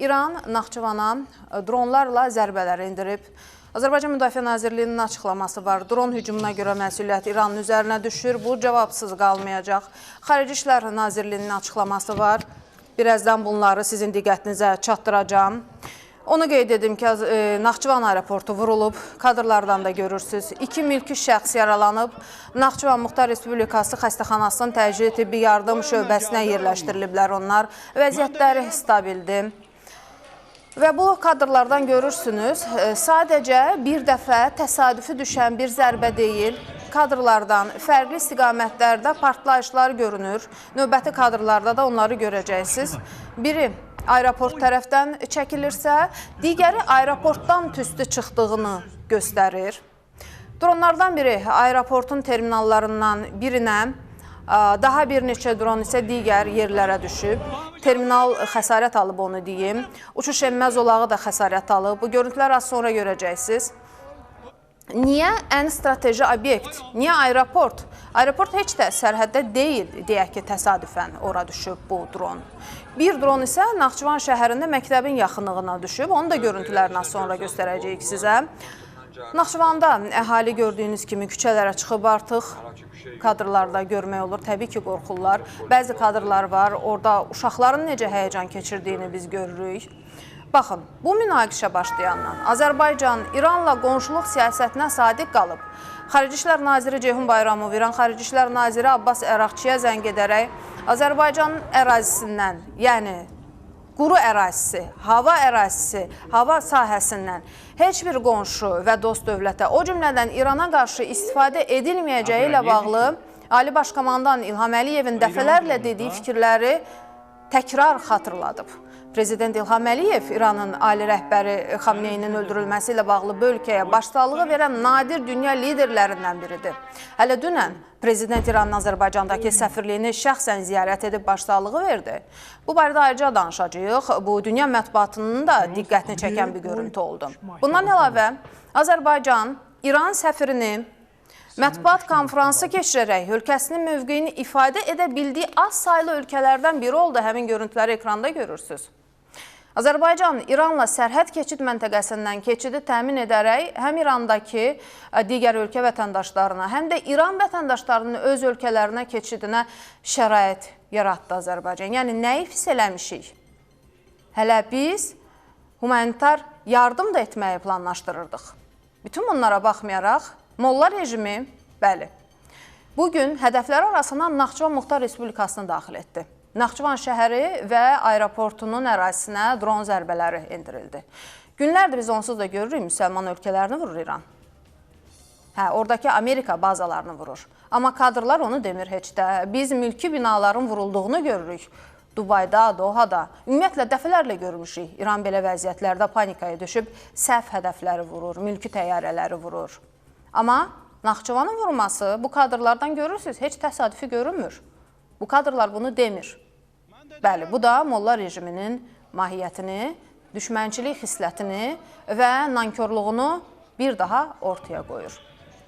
İran Naxçıvana dronlarla zərbələr endirib. Azərbaycan Müdafiə Nazirliyinin açıqlaması var. Dron hücumuna görə məsuliyyət İranın üzərinə düşür. Bu cavabsız qalmayacaq. Xarici İşlər Nazirliyinin açıqlaması var. Birazdan bunları sizin diqqətinizə çatdıracağam. Onu qeyd edim ki, Naxçıvan aeroportu vurulub. Kadrlardan da görürsünüz. 2 mülki şəxs yaralanıb. Naxçıvan Muxtar Respublikası xəstəxanasının təcili tibbi yardım şöbəsinə yerləşdiriliblər onlar. Vəziyyətləri stabildir. Və bu kadrlardan görürsünüz, sadəcə bir dəfə təsadüfi düşən bir zərbə deyil, kadrlardan fərqli istiqamətlərdə partlayışlar görünür. Növbəti kadrlarda da onları görəcəksiniz. Biri aeroport tərəfdən çəkilirsə, digəri aeroportdan tüstü çıxdığını göstərir. Dronlardan biri aeroportun terminallarından birinə, daha bir neçə dron isə digər yerlərə düşüb. Terminal xəsarət alıb, onu deyim. Uçuş enmə zolağı da xəsarət alıb. Bu görüntülər az sonra görəcəksiniz. Niyə ən strateji obyekt? Niyə aeroport? Aeroport heç də sərhəddə deyil, deyək ki, təsadüfən ora düşüb bu dron. Bir dron isə Naxçıvan şəhərində məktəbin yaxınlığına düşüb. Onu da görüntülərindən sonra göstərəcəyik sizə. Naxçıvanda əhali gördüyünüz kimi küçələrə çıxıb artıq. Kadrlarda görmək olur. Təbii ki, qorxurlar. Bəzi kadrlar var, orada uşaqların necə həyəcan keçirdiyini biz görürük. Baxın, bu münaqişə başlayandan Azərbaycan İranla qonşuluq siyasətinə sadiq qalıb. Xarici İşlər Naziri Ceyhun Bayramov, İran Xarici İşlər Naziri Abbas Əraqçiyə zəng edərək Azərbaycanın ərazisindən, yəni quru ərazisi, hava ərazisi, hava sahəsindən heç bir qonşu və dost dövlətə, o cümlədən İrana qarşı istifadə edilməyəcəyi ilə bağlı Ali Başkomandan İlham Əliyevin dəfələrlə dediyi fikirləri təkrar xatırladıb. Prezident İlham Əliyev İranın ali rəhbəri Xamneyinin öldürülməsi ilə bağlı bu ölkəyə başsağlığı verən nadir dünya liderlərindən biridir. Hələ dünən Prezident İranın Azərbaycandakı səfirliyini şəxsən ziyarət edib başsağlığı verdi. Bu barədə ayrıca danışacağıq. Bu, dünya mətbuatının da diqqətini çəkən bir görüntü oldu. Bundan əlavə, Azərbaycan İran səfirini mətbuat konfransı keçirərək ölkəsinin mövqeyini ifadə edə bildiyi az saylı ölkələrdən biri oldu. Həmin görüntüləri ekranda görürsünüz. Azərbaycan İranla sərhəd keçid məntəqəsindən keçidi təmin edərək həm İrandakı digər ölkə vətəndaşlarına, həm də İran vətəndaşlarının öz ölkələrinə keçidinə şərait yaratdı Azərbaycan. Yəni, nəyi hiss eləmişik? Hələ biz humanitar yardım da etməyi planlaşdırırdıq. Bütün bunlara baxmayaraq, Molla rejimi, bəli, bugün hədəfləri arasına Naxçıvan Muxtar Respublikasını daxil etdi. Naxçıvan şəhəri və aeroportunun ərazisinə dron zərbələri endirildi. Günlərdir biz onsuz da görürük, müsəlman ölkələrini vurur İran. Hə, oradakı Amerika bazalarını vurur. Amma kadrlar onu demir heç də. Biz mülki binaların vurulduğunu görürük. Dubayda, Dohada. Ümumiyyətlə, dəfələrlə görmüşük. İran belə vəziyyətlərdə panikaya düşüb, səhv hədəfləri vurur, mülki təyyarələri vurur. Amma Naxçıvanın vurması bu kadrlardan görürsünüz, heç təsadüfi görünmür. Bu kadrlar bunu demir. Bəli, bu da Molla rejiminin mahiyyətini, düşmənçilik xislətini və nankorluğunu bir daha ortaya qoyur.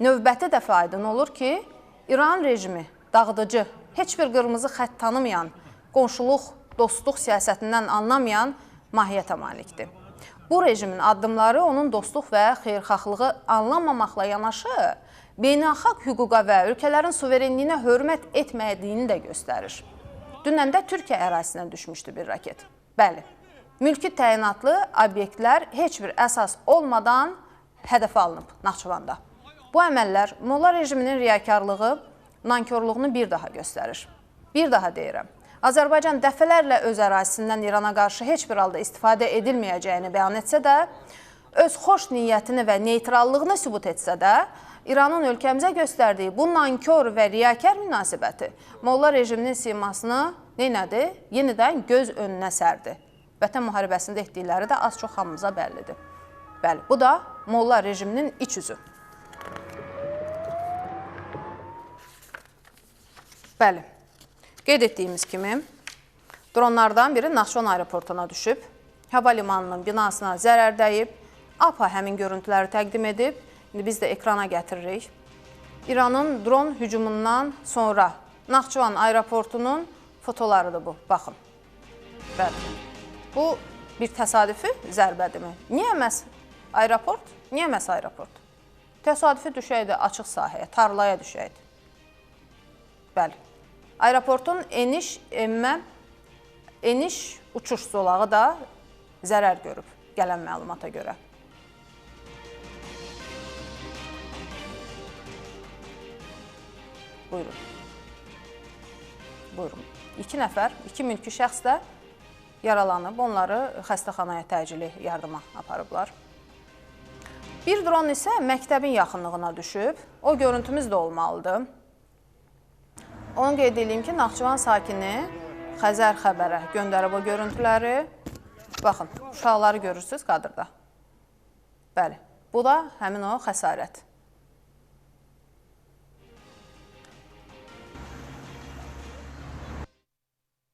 Növbəti dəfə aydın olur ki, İran rejimi dağıdıcı, heç bir qırmızı xətt tanımayan, qonşuluq, dostluq siyasətindən anlamayan mahiyyətə malikdir. Bu rejimin addımları onun dostluq və xeyirxahlığı anlamamaqla yanaşı, beynəlxalq hüquqa və ölkələrin suverenliyinə hörmət etmədiyini də göstərir. Dünən də Türkiyə ərazisinə düşmüşdü bir raket. Bəli, mülki təyinatlı obyektlər heç bir əsas olmadan hədəfə alınıb Naxçıvanda. Bu əməllər Molla rejiminin riyakarlığı, nankorluğunu bir daha göstərir. Bir daha deyirəm, Azərbaycan dəfələrlə öz ərazisindən İrana qarşı heç bir halda istifadə edilməyəcəyini bəyan etsə də, öz xoş niyyətini və neytrallığını sübut etsə də, İranın ölkəmizə göstərdiyi bu nankor və riyakar münasibəti Molla rejiminin simasını neynədi? Yenidən göz önünə sərdi. Vətən müharibəsində etdikləri də az çox hamımıza bəllidir. Bəli, bu da Molla rejiminin iç üzü. Bəli, qeyd etdiyimiz kimi dronlardan biri Naxçıvan aeroportuna düşüb, hava limanının binasına zərər dəyib, APA həmin görüntüləri təqdim edib. İndi biz də ekrana gətiririk. İranın dron hücumundan sonra Naxçıvan aeroportunun fotolarıdır bu. Baxın. Bəli. Bu Bir təsadüfi zərbədirmi? Niyə məhz aeroport? Niyə məhz aeroport? Təsadüfi düşəydi açıq sahəyə, tarlaya düşəydi. Bəli. Aeroportun eniş uçuş zolağı da zərər görüb, gələn məlumata görə. Buyurun. Buyurun. 2 nəfər, 2 mülki şəxs də yaralanıb, onları xəstəxanaya təcili yardıma aparıblar. Bir dron isə məktəbin yaxınlığına düşüb. O görüntümüz də olmalıdır. Onu qeyd edeyim ki, Naxçıvan sakini Xəzər xəbərə göndərib o görüntüləri. Baxın, uşaqları görürsünüz kadrda. Bəli, bu da həmin o xəsarət.